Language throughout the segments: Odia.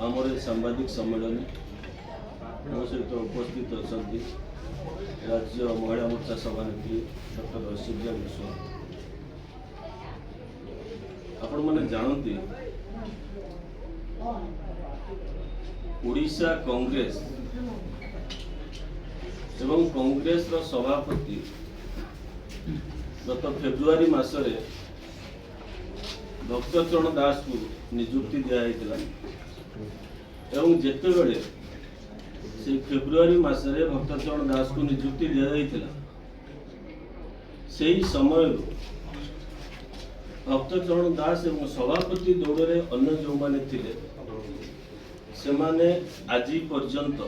ଆମର ଏ ସାମ୍ବାଦିକ ସମ୍ମିଳନୀ, ମୋ ସହିତ ଉପସ୍ଥିତ ଅଛନ୍ତି ରାଜ୍ୟ ମହିଳା ମୋର୍ଚ୍ଚା ସଭାନେତ୍ରୀ ଡକ୍ଟର ଐଶ୍ୱର୍ଯ୍ୟା ବିଶ୍ୱାଳ। ଆପଣମାନେ ଜାଣନ୍ତି, ଓଡ଼ିଶା କଂଗ୍ରେସ ଏବଂ କଂଗ୍ରେସର ସଭାପତି ଗତ ଫେବୃଆରୀ ମାସରେ ଭକ୍ତଚରଣ ଦାସଙ୍କୁ ନିଯୁକ୍ତି ଦିଆଯାଇଥିଲା ଏବଂ ଯେତେବେଳେ ସେଇ ଫେବୃଆରୀ ମାସରେ ଭକ୍ତଚରଣ ଦାସଙ୍କୁ ନିଯୁକ୍ତି ଦିଆଯାଇଥିଲା, ସେହି ସମୟରୁ ଭକ୍ତଚରଣ ଦାସ ଏବଂ ସଭାପତି ଦୌଡ଼ରେ ଅନ୍ୟ ଯେଉଁମାନେ ଥିଲେ, ସେମାନେ ଆଜି ପର୍ଯ୍ୟନ୍ତ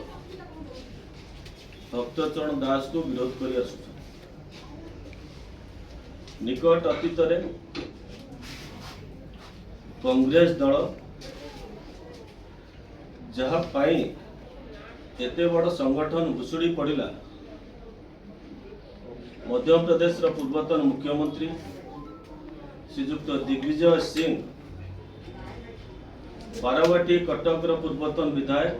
ଭକ୍ତଚରଣ ଦାସକୁ ବିରୋଧ କରି ଆସୁଛନ୍ତି। ନିକଟ ଅତୀତରେ କଂଗ୍ରେସ ଦଳ, ଯାହା ପାଇଁ ଏତେ ବଡ଼ ସଂଗଠନ ଭୁଷୁଡ଼ି ପଡ଼ିଲା, ମଧ୍ୟପ୍ରଦେଶର ପୂର୍ବତନ ମୁଖ୍ୟମନ୍ତ୍ରୀ ଶ୍ରୀଯୁକ୍ତ ଦିଗ୍ବିଜୟ ସିଂ, ବାରବାଟୀ କଟକର ପୂର୍ବତନ ବିଧାୟକ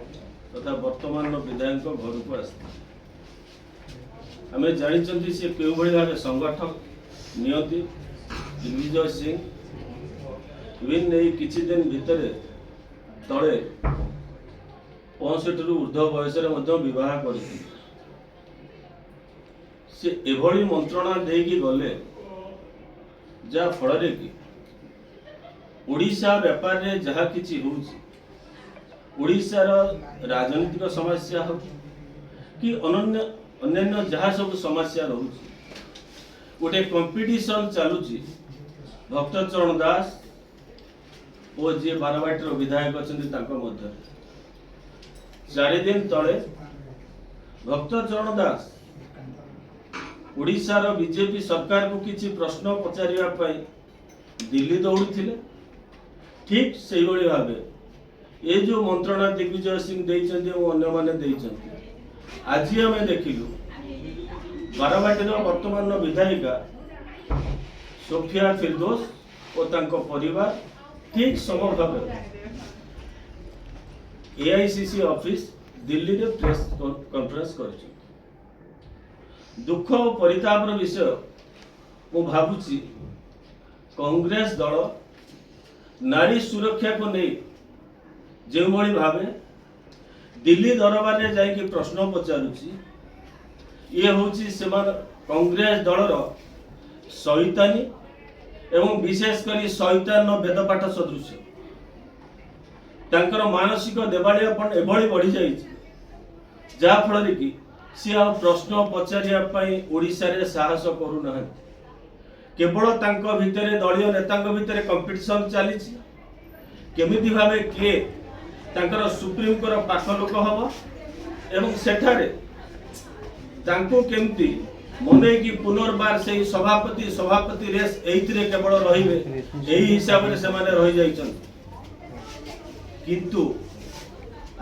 ତଥା ବର୍ତ୍ତମାନର ବିଧାୟକଙ୍କ ଘରକୁ ଆସିଥିଲେ। ଆମେ ଜାଣିଛନ୍ତି ସେ କେଉଁଭଳି ଭାବେ ସଂଗଠନ ନିଅନ୍ତି। ଦିଗ୍ବିଜୟ ସିଂ ଇଭିନ୍ ଏଇ କିଛି ଦିନ ଭିତରେ ତଳେ 65ରୁ ଉର୍ଦ୍ଧ୍ୱ ବୟସରେ ମଧ୍ୟ ବିବାହ କରିଥିଲେ। ସେ ଏଭଳି ମନ୍ତ୍ରଣା ଦେଇକି ଗଲେ, ଯାହା ଫଳରେ କି ଓଡ଼ିଶା ବ୍ୟାପାରରେ ଯାହା କିଛି ହେଉଛି, ଓଡ଼ିଶାର ରାଜନୈତିକ ସମସ୍ୟା ହଉ କି ଅନ୍ୟାନ୍ୟ ଯାହା ସବୁ ସମସ୍ୟା ରହୁଛି, ଗୋଟେ କମ୍ପିଟିସନ ଚାଲୁଛି ଭକ୍ତଚରଣ ଦାସ ଓ ଯିଏ ବାରବାଟୀର ବିଧାୟକ ଅଛନ୍ତି ତାଙ୍କ ମଧ୍ୟରେ। 4 ଦିନ ତଳେ ଭକ୍ତଚରଣ ଦାସ ଓଡ଼ିଶାର ବିଜେପି ସରକାରକୁ କିଛି ପ୍ରଶ୍ନ ପଚାରିବା ପାଇଁ ଦିଲ୍ଲୀ ଦୌଡ଼ିଥିଲେ। ଠିକ୍ ସେଇଭଳି ଭାବେ ଏ ଯୋଉ ମନ୍ତ୍ରଣା ଦିଗ୍ବିଜୟ ସିଂ ଦେଇଛନ୍ତି ଏବଂ ଅନ୍ୟମାନେ ଦେଇଛନ୍ତି, ଆଜି ଆମେ ଦେଖିଲୁ ବାରବାଟୀର ବର୍ତ୍ତମାନର ବିଧାୟିକା ସୋଫିଆ ଫିରଦୋସ ଓ ତାଙ୍କ ପରିବାର ଠିକ୍ ସମଭାବେ ଏଆଇସିସି ଅଫିସ ଦିଲ୍ଲୀରେ ପ୍ରେସ୍ କନଫରେନ୍ସ କରିଛନ୍ତି। ଦୁଃଖ ଓ ପରିତାପର ବିଷୟ, ମୁଁ ଭାବୁଛି କଂଗ୍ରେସ ଦଳ ନାରୀ ସୁରକ୍ଷାକୁ ନେଇ ଯେଉଁଭଳି ଭାବେ ଦିଲ୍ଲୀ ଦରବାରରେ ଯାଇକି ପ୍ରଶ୍ନ ପଚାରୁଛି, ଇଏ ହେଉଛି ସେମାନେ କଂଗ୍ରେସ ଦଳର ସୈତାନୀ ଏବଂ ବିଶେଷ କରି ଶୈତାନର ବେଦପାଠ ସଦୃଶ୍ୟ। ତାଙ୍କର ମାନସିକ ଦେବାଳିଆପଣ ଏଭଳି ବଢ଼ିଯାଇଛି, ଯାହାଫଳରେ କି ସିଏ ଆଉ ପ୍ରଶ୍ନ ପଚାରିବା ପାଇଁ ଓଡ଼ିଶାରେ ସାହସ କରୁନାହାନ୍ତି। କେବଳ ତାଙ୍କ ଭିତରେ, ଦଳୀୟ ନେତାଙ୍କ ଭିତରେ କମ୍ପିଟିସନ ଚାଲିଛି, କେମିତି ଭାବେ କିଏ ତାଙ୍କର ସୁପ୍ରିମଙ୍କର ପାଖ ଲୋକ ହବ ଏବଂ ସେଠାରେ ତାଙ୍କୁ କେମିତି ମନେଇକି ପୁନର୍ବାର ସେଇ ସଭାପତି ରେସ୍ ଏଇଥିରେ କେବଳ ରହିବେ, ଏହି ହିସାବରେ ସେମାନେ ରହିଯାଇଛନ୍ତି। କିନ୍ତୁ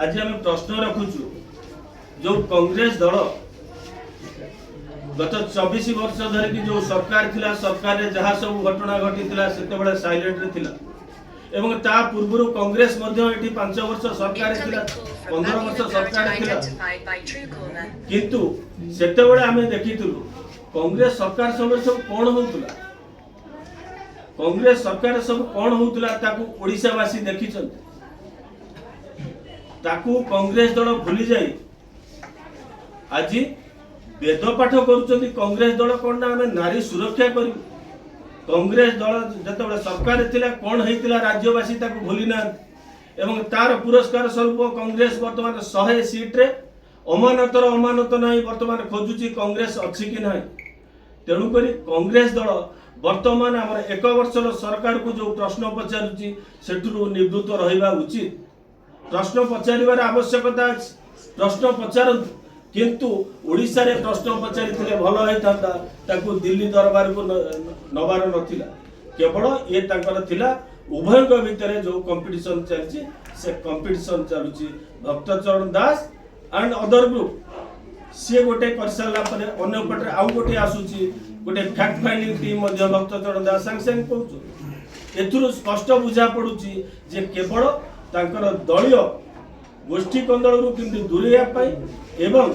ଆଜି ଆମେ ପ୍ରଶ୍ନ ରଖୁଛୁ, ଯୋଉ କଂଗ୍ରେସ ଦଳ ଗତ 24 ବର୍ଷ ଧରିକି ଯୋଉ ସରକାର ଥିଲା, ସରକାରରେ ଯାହା ସବୁ ଘଟଣା ଘଟିଥିଲା, ସେତେବେଳେ ସାଇଲେଣ୍ଟରେ ଥିଲା ଏବଂ ତା ପୂର୍ବରୁ କଂଗ୍ରେସ ମଧ୍ୟ ଏଠି 5 ବର୍ଷ ସରକାର ଥିଲା, Incoming call from 15 ବର୍ଷ Babina ସରକାର Parrot ଥିଲା। identified by Truecaller. କିନ୍ତୁ ସେତେବେଳେ ଆମେ ଦେଖିଥିଲୁ କଂଗ୍ରେସ ସରକାର ସମୟରେ ସବୁ କଣ ହଉଥିଲା। କଂଗ୍ରେସ ସରକାର ସବୁ କଣ ହଉଥିଲା, ତାକୁ ଓଡ଼ିଶାବାସୀ ଦେଖିଛନ୍ତି। ତାକୁ କଂଗ୍ରେସ ଦଳ ଭୁଲି ଯାଇ ଆଜି ବେଦ ପାଠ କରୁଛନ୍ତି। କଂଗ୍ରେସ ଦଳ କଣ ନା ଆମେ ନାରୀ ସୁରକ୍ଷା କରିବୁ। କଂଗ୍ରେସ ଦଳ ଯେତେବେଳେ ସରକାର ଥିଲା, କଣ ହେଇଥିଲା, ରାଜ୍ୟବାସୀ ତାକୁ ଭୁଲି ନାହାନ୍ତି ଏବଂ ତାର ପୁରସ୍କାର ସ୍ୱରୂପ କଂଗ୍ରେସ ବର୍ତ୍ତମାନ 100 ସିଟ୍ରେ ଅମାନତର ଅମାନତ ନାହିଁ। ବର୍ତ୍ତମାନ ଖୋଜୁଛି କଂଗ୍ରେସ ଅଛି କି ନାହିଁ। ତେଣୁକରି କଂଗ୍ରେସ ଦଳ ବର୍ତ୍ତମାନ ଆମର ଏକ ବର୍ଷର ସରକାରକୁ ଯୋଉ ପ୍ରଶ୍ନ ପଚାରୁଛି, ସେଥିରୁ ନିବୃତ୍ତ ରହିବା ଉଚିତ। ପ୍ରଶ୍ନ ପଚାରିବାର ଆବଶ୍ୟକତା ଅଛି, ପ୍ରଶ୍ନ ପଚାରନ୍ତୁ, କିନ୍ତୁ ଓଡ଼ିଶାରେ ପ୍ରଶ୍ନ ପଚାରିଥିଲେ ଭଲ ହେଇଥାନ୍ତା। ତାକୁ ଦିଲ୍ଲୀ ଦରବାରକୁ ନବାର ନଥିଲା। କେବଳ ଇଏ ତାଙ୍କର ଥିଲା, ଉଭୟଙ୍କ ଭିତରେ ଯୋଉ କମ୍ପିଟିସନ ଚାଲିଛି, ସେ କମ୍ପିଟିସନ ଚାଲୁଛି Bhaktacharan Das and other group. ସିଏ ଗୋଟେ କରିସାରିଲା ପରେ ଅନ୍ୟ ପଟରେ ଆଉ ଗୋଟେ ଆସୁଛି, ଗୋଟେ ଫ୍ୟାକ୍ଟ ଫାଇଣ୍ଡିଂ ଟିମ୍ ମଧ୍ୟ ଭକ୍ତଚରଣ ଦାସ ସାଙ୍ଗେ ସାଙ୍ଗେ କହୁଛନ୍ତି। ଏଥିରୁ ସ୍ପଷ୍ଟ ବୁଝା ପଡୁଛି ଯେ କେବଳ ତାଙ୍କର ଦଳୀୟ ଗୋଷ୍ଠୀ କନ୍ଦଳରୁ କେମିତି ଦୂରେଇବା ପାଇଁ ଏବଂ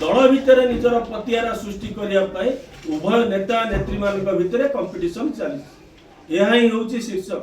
ଦଳ ଭିତରେ ନିଜର ପତିଆରା ସୃଷ୍ଟି କରିବା ପାଇଁ ଉଭୟ ନେତା ନେତ୍ରୀମାନଙ୍କ ଭିତରେ କମ୍ପିଟିସନ ଚାଲିଛି। ଏହା ହିଁ ହେଉଛି ଶୀର୍ଷକ।